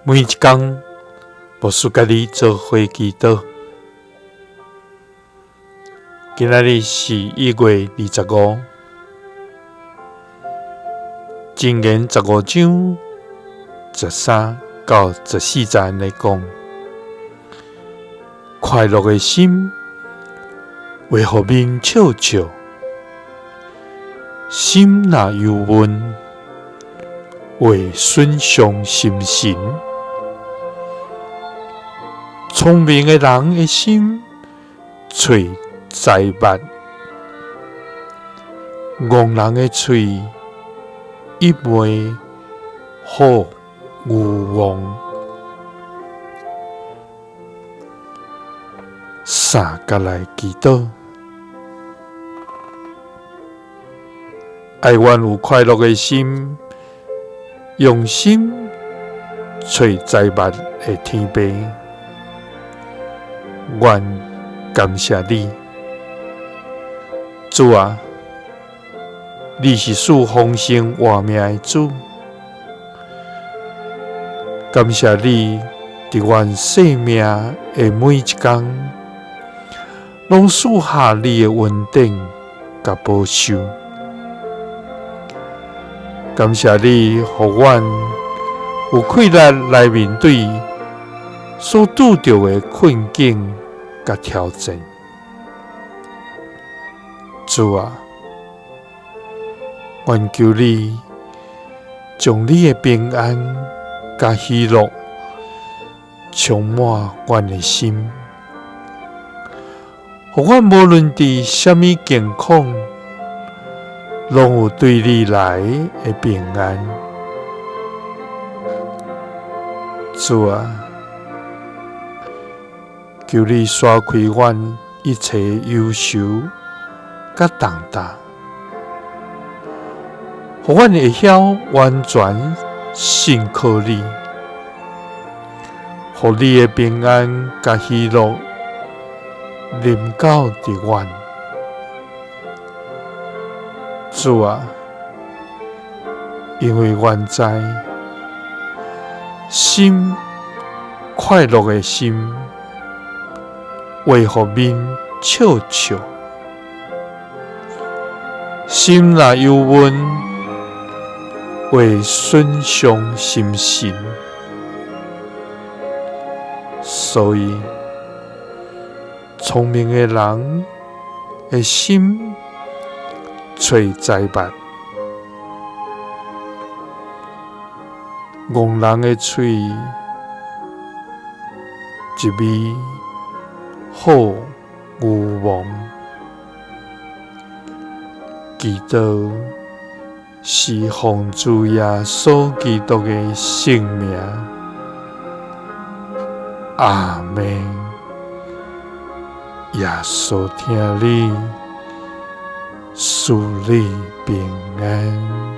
每一工，牧師佮你做伙祈禱。今仔日是1月25，箴言15章13到14節按呢講：快樂的心會予面笑笑，心若憂悶，會損傷心神。聰明的人的心揣財物，戇人的喙一昧好愚妄。三佮來祈禱，愛阮有快樂的心，用心揣財物的天父，阮感謝你，主啊，你是賜豐盛活命的主，感謝你佇阮生命的每一工，攏賜下你的恩典佮保守。感謝你，予阮有氣力來面對所拄著的困境佮挑戰。主啊，阮求你將你的平安佮喜樂充滿阮的心，予阮無論佇啥物境況，攏有對你來的平安。主啊，求你徙開阮一切憂愁佮重擔，予阮會曉完全信靠你，予你的平安佮喜樂臨到佇阮。主啊，因為阮知心快樂的心會予面笑笑，心若憂悶會損傷心神，所以聰明的人的心揣財物，戇人的喙一味好愚妄。祈禱是奉主耶穌基督的聖名，阿們。耶穌疼你，賜你平安。